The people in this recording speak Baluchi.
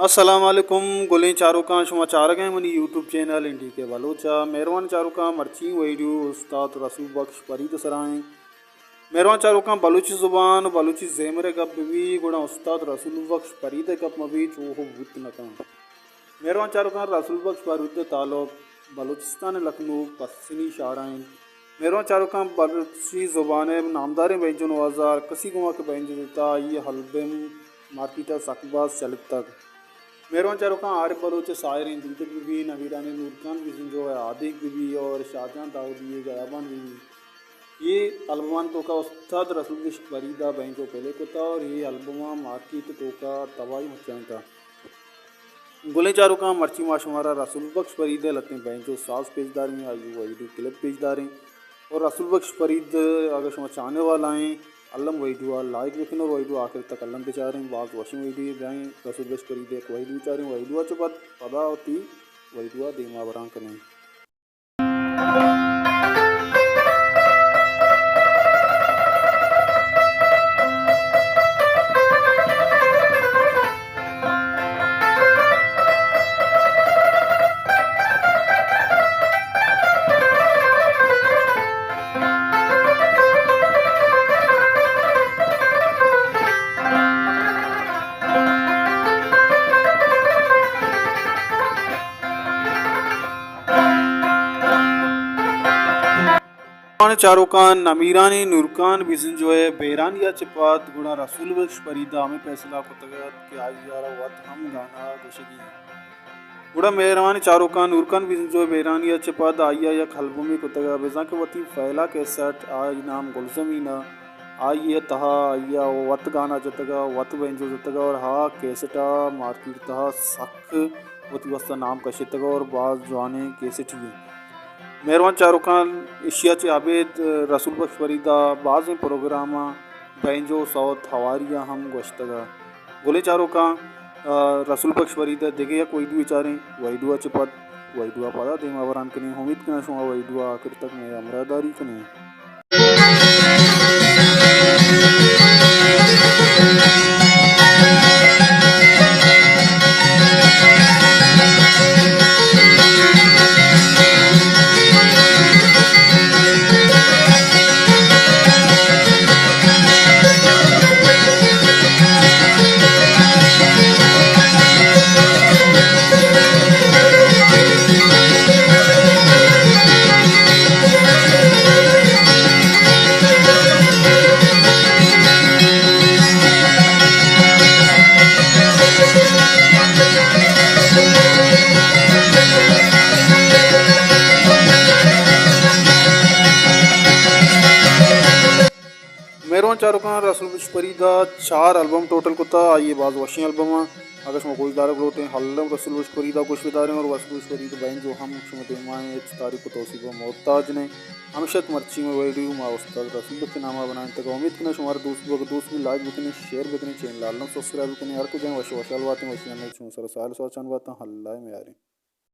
السلام علیکم گلیں چاروکاں، شما چارگ ءَ منی یوٹیوب چینل این ڈی کے بلوچ ءَ۔ مہروان چاروکاں، مرچی ویڈیو استاد رسول بخش فرید ءِ سرا ایں۔ مہروان چاروکاں، بلوچی زبان ءُ بلوچی زیمر ءِ گپ بہ بی، گڑا استاد رسول بخش فرید ءِ گپ مہ بی، چو بوت نہ کنت۔ مہروان چاروکاں، رسول بخش فرید ءِ تعلق بلوچستان ءِ لکھنؤ پسنی شہر ءَ انت۔ مہروان چاروکاں، بلوچی زبان ءِ نامداریں بینجو نوازاں، ہر کسی گوما کہ بینجو جتا، آئی ءِ البم مارکیٹ ءَ سک باز چلتگ۔ مہروان چاروکاں، عارف بلوچ ءِ ساحریں دودگ بہ بی، نمیرانیں نورخان بزنجو ءِ آدینک بہ بی اور شاہجان داؤدی ءِ گیابان بہ بی، اے البمان توکا استاد رسول بخش فرید ءَ بینجو پلے کتا اور اے البمان مارکیٹ توکا تباہی مچائینتا۔ گلیں چاروکاں، مرچی ما شمارا رسول بخش فرید ءِ لتیں بینجو ساز پیش داریں، آئی ویڈیو کلپ پیش داریں۔ اور رسول بخش فرید، اگر شما چاہنے والا ہیں، الم ویڈیو ءَ لائک بکن اور ویڈیو آخر تک الم بچاریں، باز وشیں ویڈیو بیا ایں۔ رسول بخش فرید ءِ یک ویڈیو چاریں، ویڈیو ءَ چہ پد پدا وتی ویڈیو ءَ دیما بران کنیں۔ چاروکاں، نمیرانیں نورخان بزنجو ءِ بیرانی ءَ چہ پد گڑا رسول بخش فرید ءَ ہمے فیصلہ کتگ ات کہ آئی ءَ را وت ہم گانا گوشگی انت۔ گڑا مہروانیں چاروکاں، نورخان بزنجو ءِ بیرانی ءَ چہ پد آئی ءَ یک البمے کتگ ءَ، بزاں کہ وتی پہلا کیسٹ، آئی نام گلزمین ءَ، آئی ءِ تہا آئی ءَ وت گانا جتگ ءَ، وت بینجو جتگ ءَ اور آ کیسٹ ءَ مارکیٹ تہا سک وتی واسطہ نام کشتگ ءَ اور باز جوانیں کیسٹے۔ مہروان چاروکاں، ایشی ءَ چہ ابید رسول بخش فرید ءَ بازیں پروگراماں بینجو سوت ہواری ءَ ہم گوشتگ ءَ۔ گلیں چاروکاں، آ، رسول بخش فرید ءِ دگہ یک ویڈیو چاریں، ویڈیو ءَ چہ پد ویڈیو ءَ پدا دیما بران کنیں۔ امیت کناں شما ویڈیو ءَ آخر تک مئے ہمراہ داری کنیں۔ مہروان چاروکاں، رسول بخش فرید ءَ چار البم ٹوٹل کتا، آئی ءِ باز وشیں البم آں۔ اگاں شما گوش دارگ لوٹیں، الم رسول بخش فرید ءَ گوش بداریں اور رسول بخش فرید ءِ بینجو ہم شما دیما ایں، ہچ تعریف ءُ توصیف ءِ محتاج نہ ایں۔ ہمیشہ کہ مرچی مئے ویڈیو ما استاد رسول بخش ءِ نام ءَ بنائینتگ۔ امیت کناں شمارا دوست بوگ، دوست بی لائک بکنیں، شیئر بکنیں، چینل ءَ الم سبسکرائب بکنیں۔ ہر کجا ایں وش وشحال باتیں، وشی ءَ شما سر سال سوچان باتاں، اللہ ءِ میاریں۔